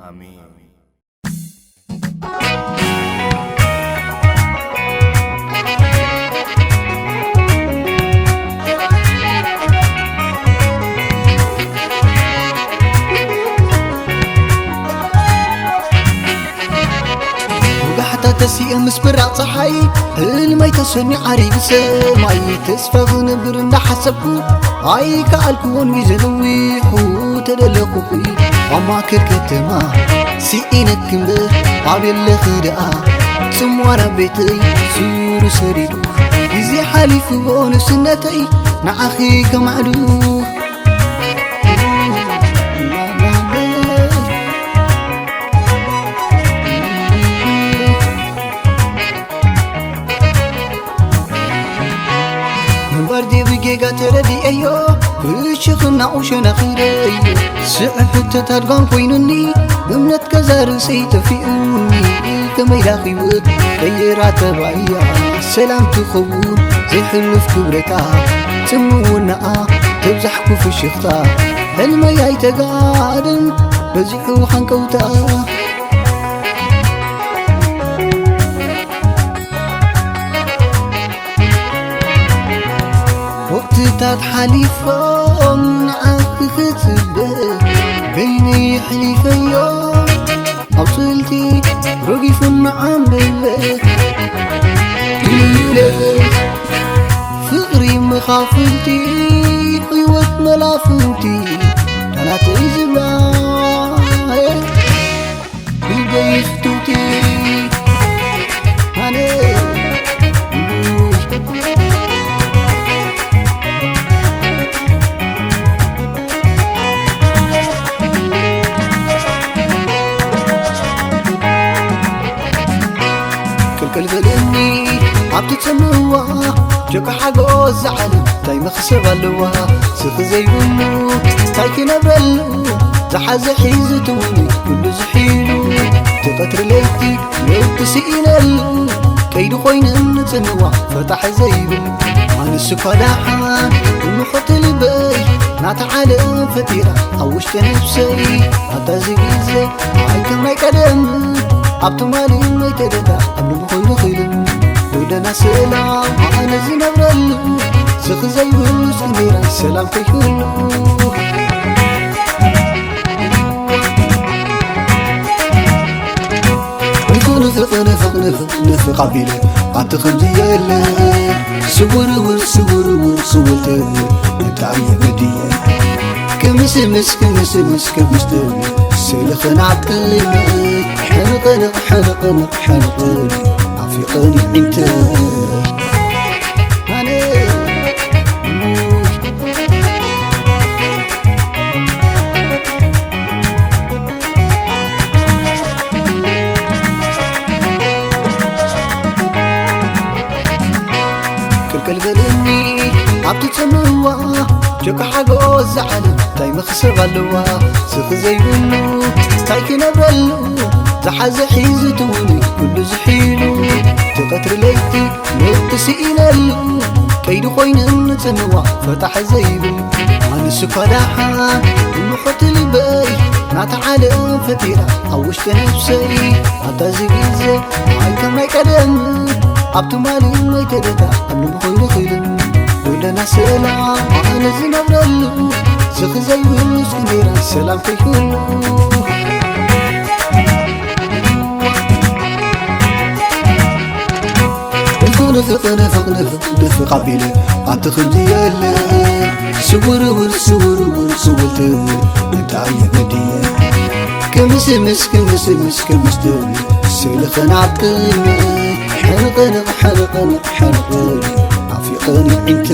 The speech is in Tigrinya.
ኣሜን። ወጋሕታ ተሲኤ ምስ ብራቕ ጸሓይ፣ ሕልመይ ተሰንዩ ዓሪጉ ሰማይ። ተስፋ ዝነብር እንዳሓሰብኩ፣ ኣይከኣልኩዎን ግዜ ነዊሑ ተደለኹ። ኣብ ማእከል ከተማ ስኢነኪ እምበር፣ ኣበይ ኣለኺ ደኣ ጽምዋ ናብ ቤተይ ሱሩ ሰዲዱ። ግዜ ሓሊፉዎ ንእስነተይ ንዓኺ ከማዕዱ። ምንባር ድዩ ብጌጋ ተረዲኤዮ፣ ብሽኽናኡ ሸነኺረዮ። ስዕብ ሕቶታት ጓም ኮይኑኒ፣ እምነት ገዛ ርእሰይ ጠፊኡኒ። ከመይ ዳኺወት ቀይራ ተባያ፣ ሰላም ትኸውን ዘይሕሉፍ ክብረታ። ጽምውናኣ ተብዛሕኩ ፍሽኽታ፣ ሕልመይ ኣይተጋድን በዚሑ ሃንቀውታ። ወቕትታት ሓሊፎም ንዓኺ ክጽበ በይነይ ኣሕሊፈዮ። ኣብ ጽልቲ ረጊፉ እናዓንበበ ኢለ ፍቕሪ መኻፍልቲ ህይወት መላፍንቲ ናተይ ዝብላ ልበይ ፍትውቲ ኣነ ቅልቅል በልኒ ኣብቲ ጽምዋ ጆካ ሓጎስ ዝዓለም እንታይ መኽሰብ ኣለዋ ስኺ ዘይብሉ እንታይ ክነብረሉ ዝሓዘ ሒዙ ትውኒ ኩሉ ዝሒሉ እቲ ቀትሪ ለይቲ ለውጢ ስኢነሉ ቀይዲ ኮይነ ንጽምዋ ፈታሕ ዘይብል ኣንስ እኳ ደሓን ብምኽቲ ልበይ ናታ ዓለም ፈጢራ ኣብ ውሽጢ ነብሰይ ኣብታ እዚ ግዜ ኣይ ከም ናይ ቀደም ኣብ ትማሊ መይተደታ ኣብ ልቢ ኮይኑ ኺልን ጎደና ሰላም ኣነ ዝነብረሉ ስኺ ዘይብሉ ስንዴራ ሰላም ከይህሉ ንፍቕ ንፍቕ ንፍቕ ንፍቕ ንፍቕ ኣቢለ ኣቲ ከምዚ የለ ስውርውር ስውርውር ስውልት እንታይ የበድየ ክምስምስ ክምስምስ ክምስት ስእሊ ክናቅል ሕንቕንቕ ሕንቕንቕ ሕንቕል ኣፊቕን ይዒንት ኣነ ቅልቅል በልኒ ኣብቲ ጽምዋ ጆካ ሓጎስ ዝዓለም እንታይ መኽሰብ ኣለዋ ስኺ ዘይብሉ እንታይ ክነብረሉ ዝሓዘ ሒዙ ትውኒ ኩሉ ዝሒሉ እቲ ቀትሪ ለይቲ ለውጢ ስኢነሉ ቀይዲ ኮይኑ ንጽምዋ ፈታሕ ዘይብል ኣንስ እኳ ደሓን ብምኽቲ ልበይ ናታ ዓለም ፈጢራ ኣብ ውሽጢ ነብሰይ ኣብታ እዚ ግዜ ኣይ ከም ናይ ቀደም ኣብ ትማሊ መይተደታ ኣብ ልቢ ኮይኑ ኺልን ጎደና ሰላም ኣነ ዝነብረሉ ስኺ ዘይብሉ ስንዴራ ሰላም ከይህሉ ንፍቕ ንፍቕ ንፍቕ ንፍቕ ኣቢለ ኣቲ ከምዚ የለ ስውርውር ስውርውር ስውልት እንታይ የበድየ ክምስምስ ክምስምስ ክምስት ስእሊ ኸናቅል ሕንቕንቕ ሕንቕንቕ ሕንቕል ኣፊቕን ይዒንት